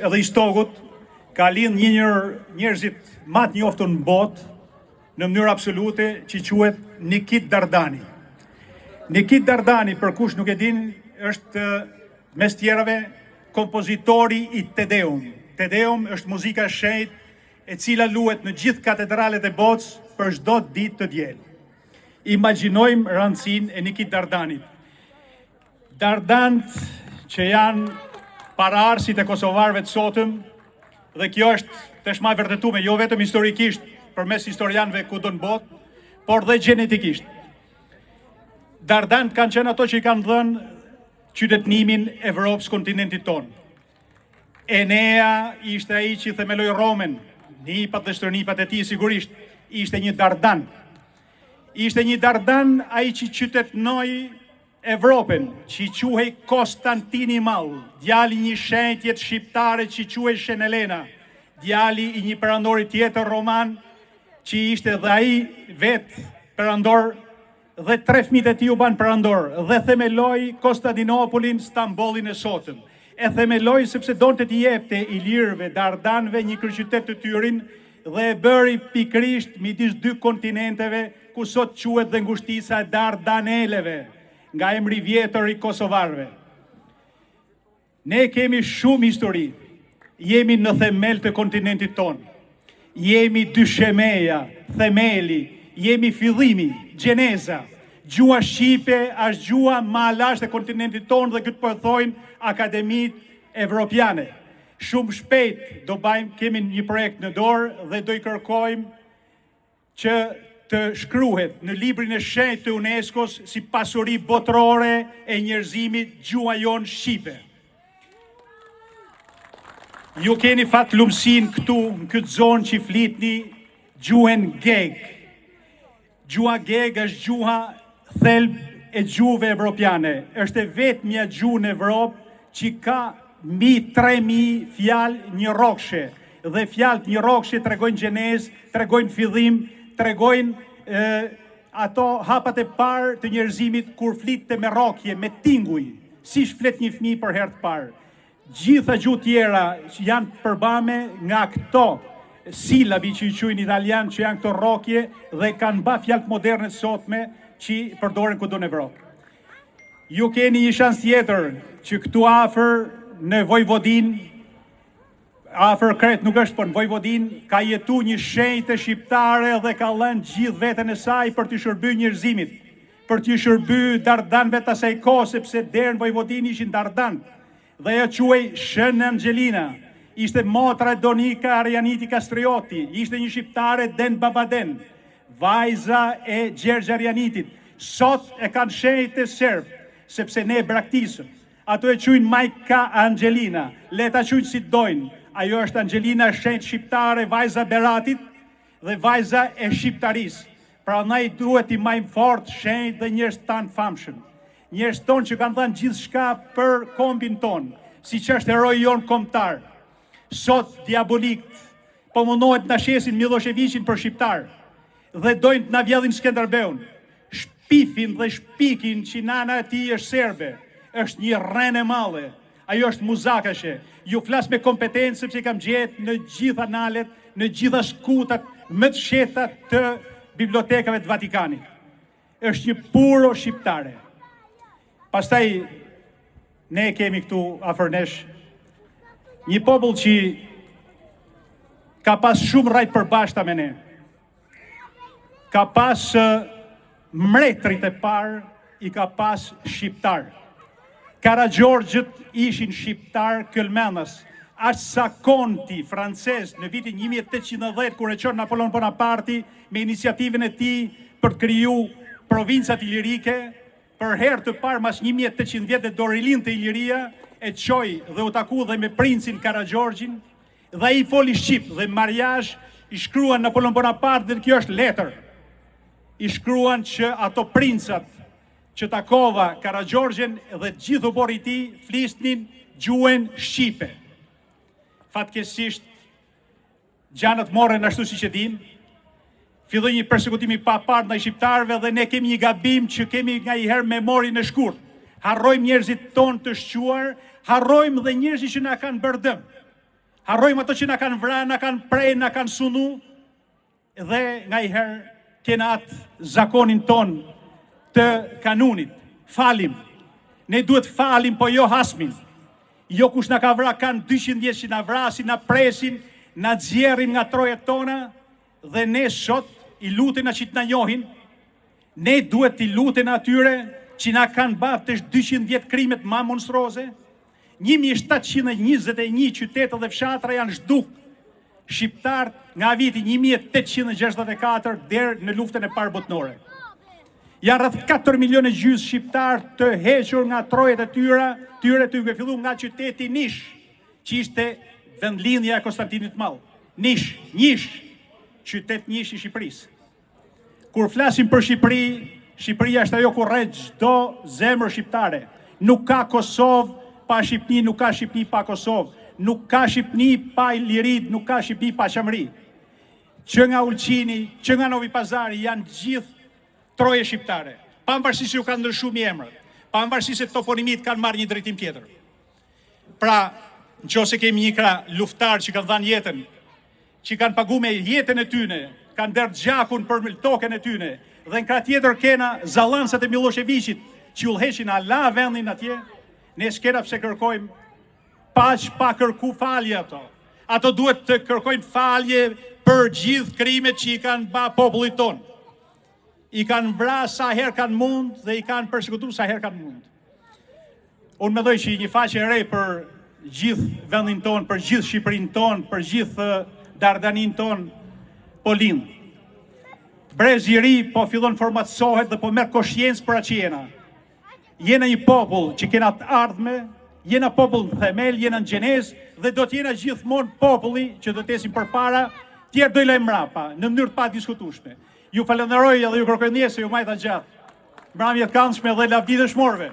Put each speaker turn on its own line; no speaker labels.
Edhe Istogut ka lind një ndër njerëzit ma të njoftun në botë në mënyrë absolute që quhet Nikit Dardani. Nikit Dardani, për kush nuk e din, është mes tjerave kompozitori i Te Deum. Te Deum është muzika e shenjtë e cila luhet në gjithë katedralet e botës për çdo ditë të diel. Imagjinojmë rëndësinë e Nikit Dardanit. Dardant që janë paraardhësit e kosovarëve të sotëm dhe kjo është tashma e vërtetume jo vetëm historikisht përmes historianëve kudo në botë, por dhe gjenetikisht. Dardant kanë qenë ato që i kanë dhënë qytetnimin Evropës kontinentit tonë. Enea ishte ai që themeloi Romën, nipat dhe stërnipat e tij sigurisht, ishte një Dardan. Ishte një Dardan ai që qytetnoi Evropën, që quhej Konstantini i Madh, djali i një shenjtje shqiptare që quhej Shën Elena, djali i një perandori tjetër roman, që ishte dhe ai vetë perandor dhe tre fëmijët e tij u banë perandor dhe themeloi Konstantinopolin, Stambollin e sotëm. E themeloi sepse donte t'i jepte ilirëve, dardanëve një kryeqytet të tyrin dhe e bëri pikërisht midis dy kontinenteve ku sot quhet dhe ngushtica e Dardaneleve, nga emri i vjetër i kosovarëve. Ne kemi shumë histori. Jemi në themel të kontinentit tonë. Jemi dyshemeja, themeli, jemi fillimi, gjeneza. Gjuha shqipe është gjuha ma e lashtë e kontinentit tonë dhe këtë po e thojnë akademitë evropiane. Shumë shpejt do bajmë, kemi një projekt në dorë dhe do i kërkojmë që të shkruhet në librin e shenjtë të UNESCO-s si pasuri botërore e njerëzimit gjuha jonë shqipe. Ju keni fatlumësinë këtu në këtë zonë që flitni gjuhën geg. Gjuha geg është gjuha thelb e gjuhëve evropiane. Është e vetmja gjuhë në Evropë që ka mbi 3000 fjalë njërrokëshe. Dhe fjalët njërrokëshe tregojnë gjenezë, tregojnë fillim, tregojnë e, ato hapat e parë të njerëzimit kur flitte me rrokje, me tinguj, siç flet një fëmijë për herë të parë. Gjitha gjuhët tjera janë të përbame nga këto silabi që i quajnë italian, që janë këto rrokje dhe kanë ba fjalët moderne të sotme që përdoren kudo në Evropë. Ju keni një shans tjetër që këtu afër në Vojvodinë, afër krejt nuk është, por në Vojvodinë, ka jetu një shenjte shqiptare dhe ka lënë gjithë veten e saj për t'i shërby njerëzimit, për t'i shërby dardanëve të asaj kohë, sepse deri në Vojvodinë ishin dardanë. Dhe ajo quhej Shën Angelina, ishte motra e Donika Arianiti Kastrioti, ishte një shqiptare den babaden, vajza e Gjergj Arianitit. Sot e kanë shenjte serbët, sepse ne e braktisëm. Ato e quajnë Majka Angelina, le ta quajnë si dojnë. Ajo është Angelina shenjtë shqiptare, vajza e Beratit dhe vajza e shqiptarisë. Prandaj duhet t'i majmë fort shenjtë dhe njerëz tanë famshëm. Njerëz tonë që kanë dhënë gjithçka për kombin tonë, siç është heroi jonë kombëtar. Sot diabolikt po mundohet të na shesin Millosheviqin për shqiptar dhe dojnë të na vjedhin Skënderbeun. Shpifin dhe shpikin që nana e tij është serbe. Është një rrenë e madhe. Ajo është muzakashe. Ju flas me kompetencë sepse i kam gjetë në gjitha analet, në gjitha skutat më të fshehta të bibliotekave të Vatikanit. Është një puro shqiptare. Pastaj ne kemi këtu afër nesh një popull që ka pas shumë rrajë të përbashkëta me ne. Ka pas mretërit e parë i ka pas shqiptar. Karagjorgjët ishin shqiptar kelmendas. Aq sa konti francez në vitin 1810 kur e çon Napoleon Bonaparti me iniciativën e tij për të kriju provincat ilirike, për herë të parë mas 1800 vjetëve do rilindte Iliria, e çoi dhe u taku dhe me princin Karagjorgjin, dhe ai foli shqip dhe mariazh i shkruan Napoleon Bonaparte dhe kjo është letër. I shkruan që ato princat që takova Karagjorgjin dhe të gjithë oborri i tij flisnin gjuhën shqipe. Fatkeqësisht gjanat morën ashtu siç e dim. Filloi një persekutim i paparë ndaj shqiptarëve dhe ne kemi një gabim që kemi nganjëherë memorien e shkurt. Harrojmë njerëzit tonë të shquar, harrojmë dhe njerëzit që na kanë bërë dëm. Harrojmë ato që na kanë vra, na kanë pre, na kanë sunu dhe nganjëherë kena atë zakonin tonë të kanunit. Falim. Ne duhet falim, po jo hasmin. Jo kush na ka vra, kanë 200 vjet që na vrasin, na presin, na nxjerrin nga trojet tona dhe ne sot i lutena që të na njohin. Ne duhet t'i lutena atyre që na kanë ba tash 200 vjet krimet ma monstruoze. 1721 qytete dhe fshatra janë zhduk shqiptarët nga viti 1864 deri në luftën e parë botërore. Janë rreth 4 milionë e gjysë shqiptarë të hequr nga trojet e tyre, tyre duke fillu nga qyteti Nish, që ishte vendlindja e Konstantinit të Madh. Nish, Nish, qytet Nish i Shqipërisë. Kur flasim për Shqipëri, Shqipëria është ajo ku rreh çdo zemër shqiptare. Nuk ka Kosovë pa Shqipëni, nuk ka Shqipëni pa Kosovë, nuk ka Shqipëni pa Iliridë, nuk ka Shqipëni pa Çamëri. Që nga Ulqini, që nga Novi Pazari janë gjithë troje shqiptare. Pavarësisht se ju kanë ndryshuar mbiemrat, pavarësisht se toponimitë kanë marrë një drejtim tjetër. Pra, në qoftë se kemi një krah luftëtarë që kanë dhanë jetën, që kanë pagu me jetën e tyne, kanë derdh gjakun për tokën e tyne, dhe në krah tjetër kena zallansat e Millosheviqit që udhëheqin hala vendin atje, ne s'kena pse kërkojmë paqe pa kërku falje ato. Ato duhet të kërkojnë falje për gjithë krimet që i kanë ba popullit tonë. I kanë vra sa herë kanë mund dhe i kanë persekutu sa herë kanë mund. Unë mendoj që një faqe e re për gjithë vendin tonë, për gjithë Shqipërinë tonë, për gjithë Dardaninë tonë, po lind. Brezi i ri po fillon formatësohet dhe po merr koshiencë për atë që jena. Jena një popull që kena të ardhme, jena popull në themel, jena në gjenezë dhe do të jena gjithmonë populli që do të ecim përpara, tjerët do i lejmë mrapa, në mënyrë të padiskutueshme. Ju falenderoj edhe ju kërkoj ndjesë se ju majta gjatë. Mbrëmje të këndshme dhe lavdi dëshmorëve.